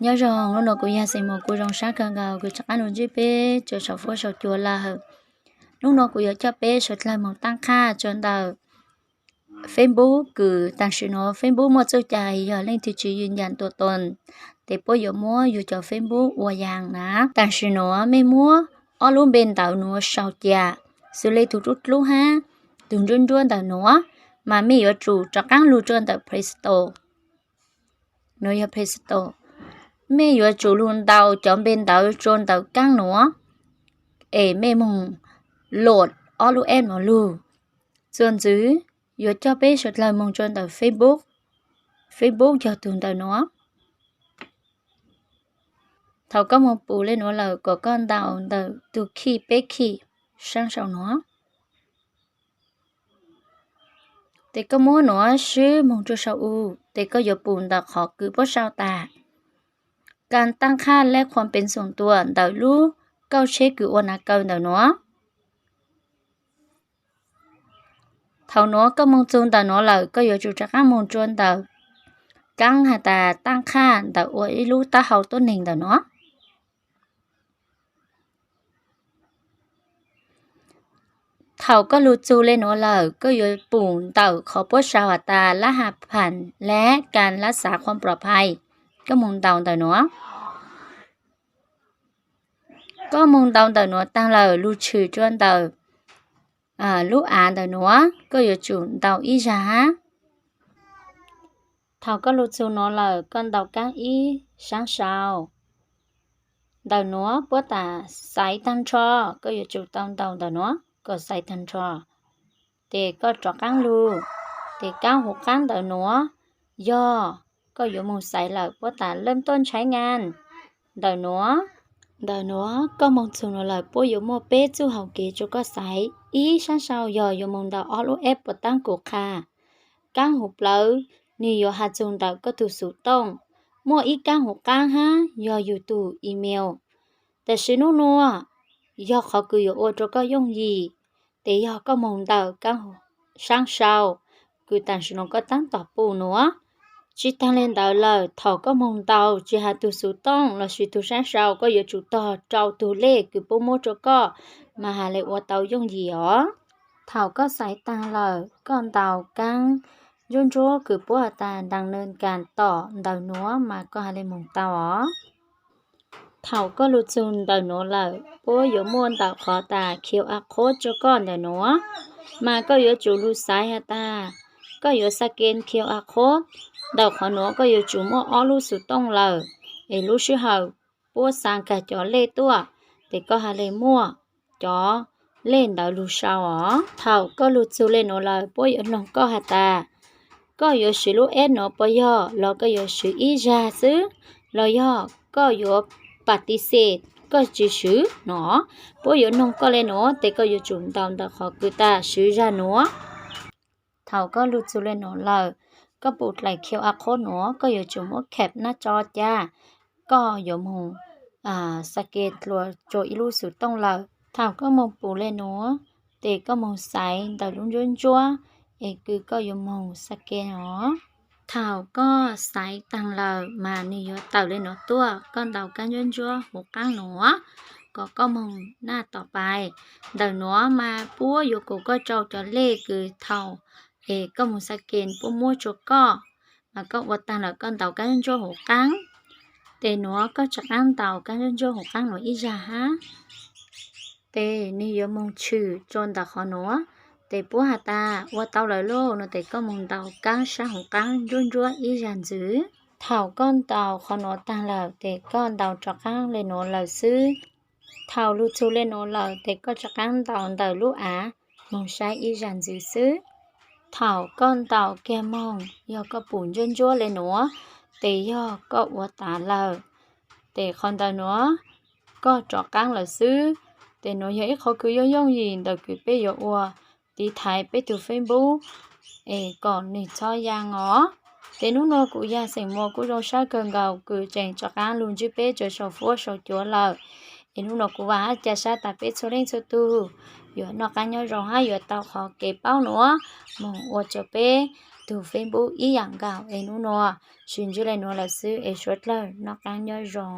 Nyob zoo, hnub no kuv yog Xeem Muas, kuv zoo sab kawg nkaus kuv rov qab los ntsib peb rau saum fuab saum cua lawm. Hnub no kuv yuav coj peb sawv dlawg moog taab qhaj rua ntawm Facebook kws taam sim nuav Facebook muaj txuj cai yog leej twg tsi yws ncaam tuam toos, tes puab yuav muab yug cov Facebook ua yaam na. Taam sim nuav mej muab ob lub npe ntawv nuav sau ca, xws le tug dlub dlub hab tug ntsuab ntsuab ntawm nuav, mas mej yuav tsum rov qaab lug rua ntawm Play Store. Nuav yog Play Store. Mej yuav tsum lug ntaus cov npe ntawv rua ntawm kaab nuav, es mej moog load ob lub app nuav lug. Txuas ntxiv, yuav coj peb sawv dlawg moog rua ntawm Facebook. Facebook yog tug ntawm nuav. Thaum koj moog pum le nuav lawm, kom koj ntaus ntawm tug khij peb khij saab sau nuav. Tes koj muab nuav swb moog rua sau u, tes koj yuav pum ntawm qhov kws puab sau tas Kas taaj qhaj le khuam peev xoom tua ntawm lub kauj tsheb kws ua nas kaw ntawm nuav. Thaum nuav koj moog txug ntawm nuav lawm, koj yuav tsum rov qaab moog rua ntawm kaab has tas taaj qhaj ntawm ua ib lub taub hau tuab neeg ntawm nuav. Thaum koj lug txug le nuav lawm, koj yuav pum ntawm qhov puab sau has tas lab has pham le kas lab xav khuam plom phais, koj moog ntaus ntawm nuav. Koj moog ntaus ntawm nuav taag lawm, lug tshwm rua ntawm lub av ntawm nuav, koj yuav tsum ntaus ib zag hab. Thaum koj lug txug nuav lawm, koj ntaus kaab ib saab sau. Ntawm nuav puab tas xaiv taag nrho, koj yuav tsum tau ntaus ntawm nuav kom xaiv taag nrho. Tes koj rov qaab lug, tes kaab huv qaab ntawm nuav yog koj yuav moog xaiv lawm puab tas lawm tuaj ntshaiv ngaa. Ntawm nuav, ntawm nuav koj moog txug nuav lawm, puab yuav muaj peb txuj hauv kev rua koj xaiv. Ib saab sau yog yuav moog ntaus ob lub app puas taab kuv qha. Kaab huv plawv, nwg yuav has txug ntawm koj tug xuv tooj. Muaj ib kaab huv qaab hab yog yug tug email. Tam sim nub nuav yog qhov kws yuav ua rua koj yooj yim, tes yog koj moog ntawm kaab saab sau kws tam sim nuav koj taab tom pum nuav. Tsi taag le ntawd lawm, thaum koj moog ntaus tsi has tug xuv tooj lossis tug saab sau, koj yuav tsum tog rau tug lej kws puab muab rua koj, mas has le ua tau yooj yim os. Thaum koj xaiv taag lawm, koj ntaus kaab ntsuab ntsuab kws puab has tas ntaas nws kas tom ntawm nuav mas koj has le moog tau os. Thaum koj lug txug ntawm nuav lawm, puab yuav muaj ntawm qhov tas QR code rua koj ntawm nuav, mas koj yuav tsum lug xaiv has tas koj yuav scan QR code. Ntawm qhov nuav koj yuav tsum muaj ob lub xuv tooj lawm, es lub sij hawm puab xa kag cov lej tuaj, tes koj has le muaj cov lej ntawd lug sau os. Thaum koj lug txug le nuav lawm, puab yuav noog koj has tas koj yuav swv lub app nuav puas yog, los koj yuav swv ib zag xwb, los yog koj yuav pas tis xes koj tsi swv no. Puab yuav noog koj le nuav, tes koj yuav tsum ntaus ntawm qhov kws tas swv zag nuav. Thaum koj lug txug le nuav lawm, koj pum dlaim QR code nuav, koj yuav tsum muab kham nab tso ca, koj yuav moog scan dlua rua ib lub xuv tooj lawm. Thaum koj moog pum le nuav, tes koj moog xaiv ntawm lub ntsuab ntsuab es kws koj yuav moog scan os. Thaum koj xaiv taag lawm mas nwg yuav tawm le nuav tuaj, koj ntaus kab ntsuab ntsuab huv qaab nuav kom koj moog naj tom pais. Ntawm nuav mas puab yuav kuas koj rau cov lej kws thaum es koj moog scan puab muab rua koj, mas koj ua taag lawm koj ntaus kab ntsuab ntsuab huv qaab. Tes nuav koj rov qaab ntaus kab ntsuab ntsuab huv qaab nuav ib zag hab. Tes nwg yuav moog tshwm rua ntawm qhov nuav. Tes puab has tas ua tau lawm lauj no, tes koj moog ntaus kaab sab huv qaab ntsuab ntsuab ib zag ntxiv. Thaum koj ntaus qhov nuav taag lawm, tes koj ntaus rov qaab le nuav lawm xwb. Thaum lug txug le nuav lawm, tes koj rov qaab ntaus ntawm lub av moog saib ib zag ntxiv xwb. Thaum koj ntaus kiag moog, yog koj pum ntsuab ntsuab le nuav, tes yog koj ua tas lawm. Tes qhov ntawm nuav koj rov qaab lawm xwb. Tes nuav yog ib qhov kws yooj yooj yim ntawm kws peb yuav ua tiv thaiv peb tug Facebook es kom nwg txhob yaa os. Tes nub nuav kuv yog Xeem Muas, kuv zoo sab kawg nkaus kws tseem rov qaab lug ntsib peb rua saum fuab saum cua lawm. Es nub nuav kuv vaam hab ca sab tas peb txhua leej txhua tug yuav noj qaab nyob zoo hab yuav tau qhov kev paub nuav moog ua rua peb tus Facebook ib yam nkaus es hnub no tsis ntsib li nuav lawm xwb es suav dlawg noj qaab nyob zoo.